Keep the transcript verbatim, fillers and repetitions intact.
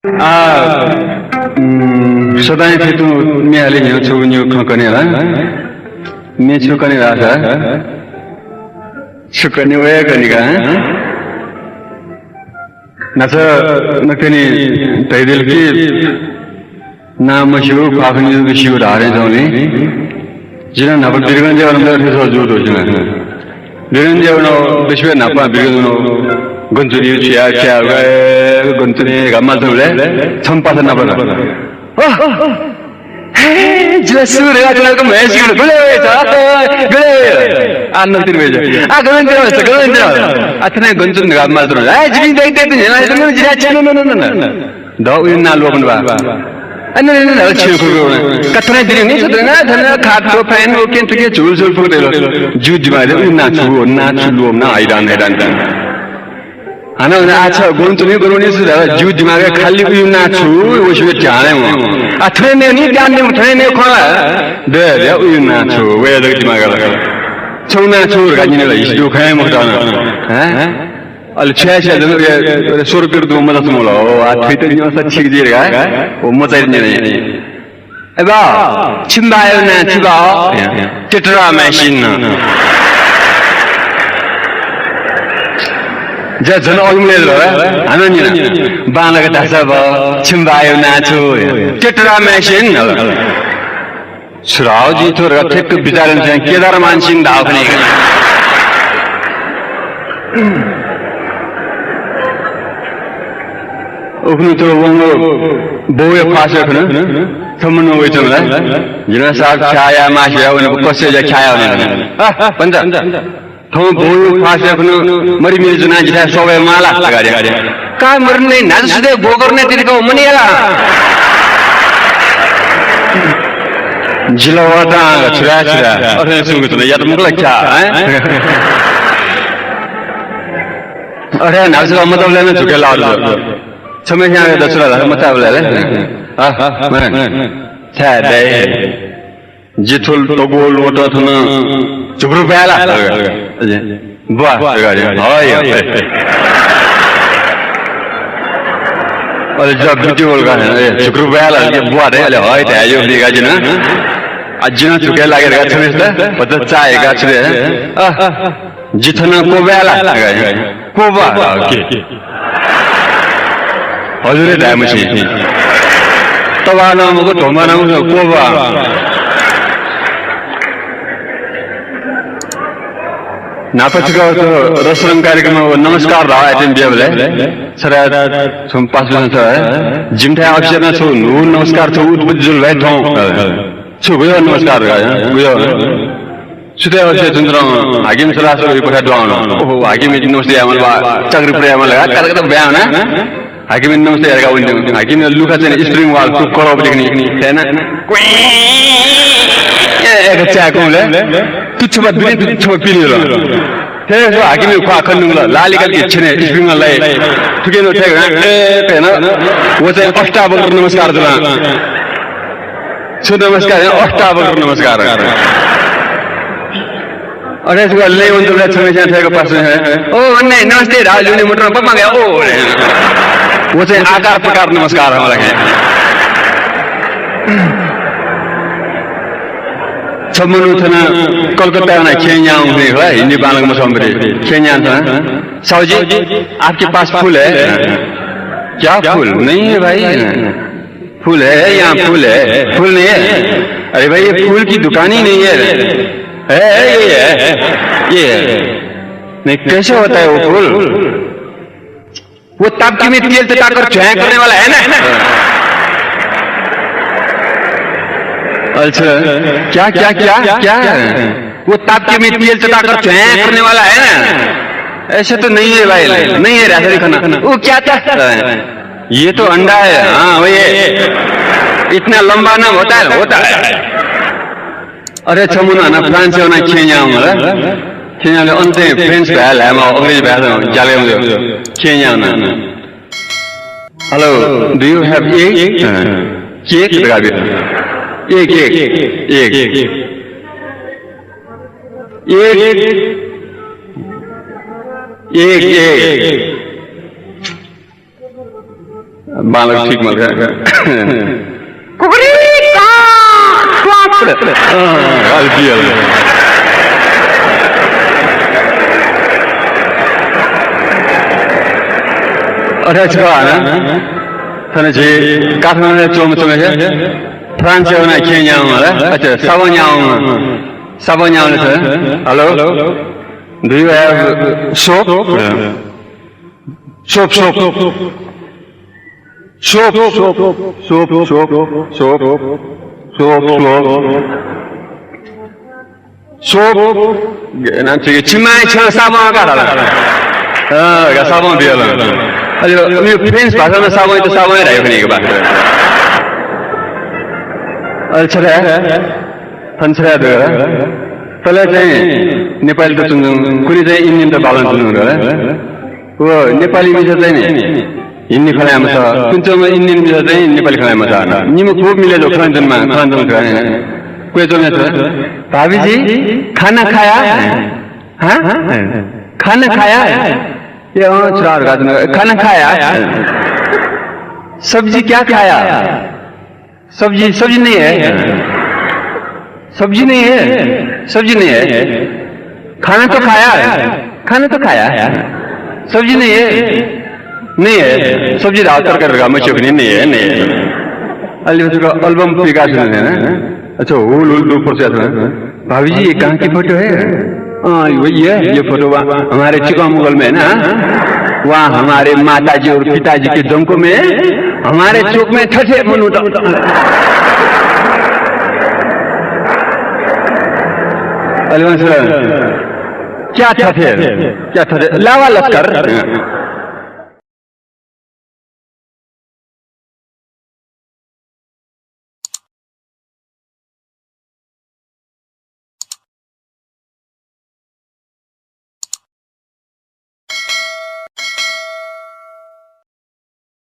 आ, उम्, सदां थें तुं म्ये हाले न्ह्यः छगू निगू खँ कने ला। म्ये छु कने धाःसा, छु कने वये कने का, हँ? न्हाचः नकतिनि धयादिल कि नां मस्यू, ख्वाः खँ निसें स्यू धाःगु च्वंगुलिं जिं नं न्हापा वीरगंजय् वनाः थथे जूगु दु जिं नं। वीरगंजय् वनाः दसि बजे न्हापा वीरगंजय् वनाः गन च्वनी, छु याये, छु याये, ए, गन च्वनी धकाः माल थें वःबलय् छम्ह पासा नापलात। अ, हे, जिं ला सु धकाः च्वनागु म्हय् सिल, गुलि वये छ, गुलि वये। आ, नकतिनि वये छ। आ, गन च्वने वये छ, गन च्वने वये छ। आ, थन गन च्वने धकाः माल थें वःबलय्, ए, जिं दय्के, दय्के, जिं ला, जिं ला, जिं ला, छु, न, न, न, न, न। द उइ नां ल्वःमन बा। अन न न न छिं खुगु। कथने दिरिं नि सदन धन खाट तो फैन ओ केन तुके झुल झुल फुक देलो। जू दिमाग दे उइ नां छु, नां छु ल्वःमन, हैरान, हैरान। हानं हानं आछ गुण तुनि गुण नि सुधा जू दिमाग खाली उइ नां छु, ओ शिव ध्यान है म। आ थने ने नि ध्यान ने थने ने खोला। दे, दे उइ नां छु, वये दे दिमाग ला। छौ नां छु धकाः न्यने ला, हिसु खै मखुत न। हैं? अले छ्याः छ्याः जन उया, उया स्वरपिर दुम्ह मचा च्वंगु ला, ओ, आ थुइत न्यंसा छिक जुइ धकाः, ओ, मचाइत न्यने। ए बा, छिमि बाया नां छु बा? टेट्रामाइसिन। जा जन अगमले ल, हानं न्यन। बांलाक धाःसा बा, छिमि बाया नां छु? टेट्रामाइसिन। छु धाःगु जिं थ्व धकाः ठ्याक्क बिचाः यानाः चाहिँ केदार मानसिंह धाःगु खनी। उखुन्हु थ्व वंगु बौया ख्वाः स्वये खुन्हु छम्ह मनू वयाच्वंगु ला। जिं नं साप ख्याया मासिया वने कसे जा ख्याया वने। आ, पन्त। थौं बौया ख्वाः स्वये खुन्हु मरि मिलि जुनाः जिथाय् स्वये माला धकाः। का मरि नै न्हाचः सुथय् गोकर्णय् तिनि का मनि याला। जिला वातां छुरा छुरा। अथे सुंगु तना यात मुकला क्या, हैं? अथे न्हाचः मतलब लेना झुके लावल। छम्ह ह्यां दसुरा ला मतलब ले। आ, मने। छाय् दे। जि थ्व तग्वः ल्वहँतं थन झुक्र बाय् ला? बुवा, हय, हय। अले जब बिति वल का, ए, झुक्र बाय् ला, ए, बुवा धाइ, अले हय धाये यो नि का जिं। आ, जिं झुके लागे धकाः छम्हेसित भचा चाःहिकाः छु धाये, अ, जि थन क्वब्वाय् ला? क्वब्वा, ओके। हजुर हे धाये मछि। तब्वा नं मखु, ध्वम्वा नं मखु, क्वब्वा। न्हापा छकः रसरंग कार्यक्रमय् नमस्कार धाःगु आइटम बियाबलय् छरा छम्ह पासापिन्सं धाल, जिमिथाय् अफिसय् नं छगू न्हू नमस्कार छगू उत्पत्ति जुल भाइ थौं। छु गय् नमस्कार, गय्? सुथय् अफिसय् च्वंच्वंम्ह हाकिम सरासर उइ पखा दुहां वन। ओहो, हाकिमयात नमस्ते यायेमाल बा, चाकरी पुरा यायेमाल धकाः कात कात ब्वाँय् वना। हाकिमयात नमस्ते यायेकाः वने। हाकिमया लुखा चाहिँ spring wall, कु करब देखनी। थें नं क्विं यायेकाः चाय्‌कूबलय् तुच्छबा दुने तुच्छबा पिने जुल। थें हाकिमया ख्वाः खने धुंकल, लालि काल कि छेनय् spring wall लाइ। थुकिं नं थथे, ए, थें नं व चाहिँ अष्टावक्र नमस्कार जुल। छु नमस्कार, अष्टावक्र नमस्कार। अरे, छु लँय् वंतुबलय् छम्हेसिनं थथे पासापिन्सं, ओ, वने, नमस्ते धाःगु लुने मुटुं पप्पा गया, ओ, वने। व चाहिँ आकार प्रकार नमस्कार मला के। छम्ह मनू थन कलकत्ताय् वनाः खेँ न्याः वंगु खः, हिन्दी बांलाक मछ्वःम्ह, खेँ न्याः थन। साहू जी, आपके पास फूल है? क्या फूल? नहीं है भाई। फूल है, यहाँ फूल है। फूल नहीं है? अरे भाई, ये फूल की दुकान ही नहीं है। है, है, ये है, ये है। नहीं, कैसे होता है वो फूल? वो ताप्ती में तेल तताकर झ्वाँ करने वाला है ना? अच्छा, क्या, क्या, क्या, क्या? वो ताप्ती में तेल तताकर झ्वाँ करने वाला है ना? ऐसा तो नहीं है भाई, नहीं है, राशन खाना। वो क्या था? ये तो अंडा है। हाँ, वही है। इतना लंबा ना होता है, होता है। अरे, छम्ह मनू हानं फ्रान्सय् वनाः खेँ न्याः वंगु ला। खेँ न्याःबलय् अन चाहिँ फ्रेन्च भाय् ल्हायेमाः, अंग्रेजी भाय् ज्यालय् वंगु खेँ न्याः वनाः। Hello, do you have egg? अँ, cake धकाः ब्यू। Egg, egg, egg। Egg, egg, egg। बांलाक ठीक मल्का। कुकुरी का, क्वाक। अँ, अले बियल। अथे छु का ना? थन झी काठमाडौं च्वंम्ह च्वंम्ह हे फ्रान्स वना खेँ न्याः वंम्ह। अच्छा, साबुन न्याः वंम्ह। साबुन न्याः वंम्ह। Hello? Do you have soap? Soap, soap. Soap, soap, soap, soap, soap, soap, soap. Soap। नाम छिके छिमाय् छ्यं साबुन का धाल। अँ, का साबुन बियल। अले यो फ्रेन्च भाषामा साबुन त साबुन धाइ खनी के बा। अले छले थन छले दु। तले चाहिँ नेपाली त च्वंच्वं, कुने चाहिँ इन्डियन त बालं च्वंच्वं। व नेपाली मिसा चाहिँ नि हिन्दी खँ ल्हाये मसः, कुने च्वंम्ह इन्डियन मिसा चाहिँ नेपाली खँ ल्हाये मसः। निम्ह कोप मिले जो खँ च्वनेमा, खँ च्वने खँ। क्वय् च्वने छ। भाभी जी, खाना खाया? हाँ? खाना खाया? ए अँ, छुरा खाना खाया? सब्जी क्या खाया? सब्जी, सब्जी नहीं है। सब्जी नहीं है, सब्जी नहीं है। खाना तो खाया, खाना तो खाया। सब्जी नहीं है, नहीं है। सब्जी धाः, तरकारी धाः, मस्यू खनी, नहीं है, नहीं है। अले उसको album पिकाः सुनाना। अच्छा, हुल हुल दु process में। भाभी जी, ये कहाँ की फोटो है? अँ, वही है, ये फोटो वहाँ हमारे चिकवा मुगल में है ना, वहाँ हमारे माताजी और पिताजी के जंगो में, हमारे चोक में थथे मनू त। अले वहाँ से, क्या थथे? क्या थथे? लावा लस्कर।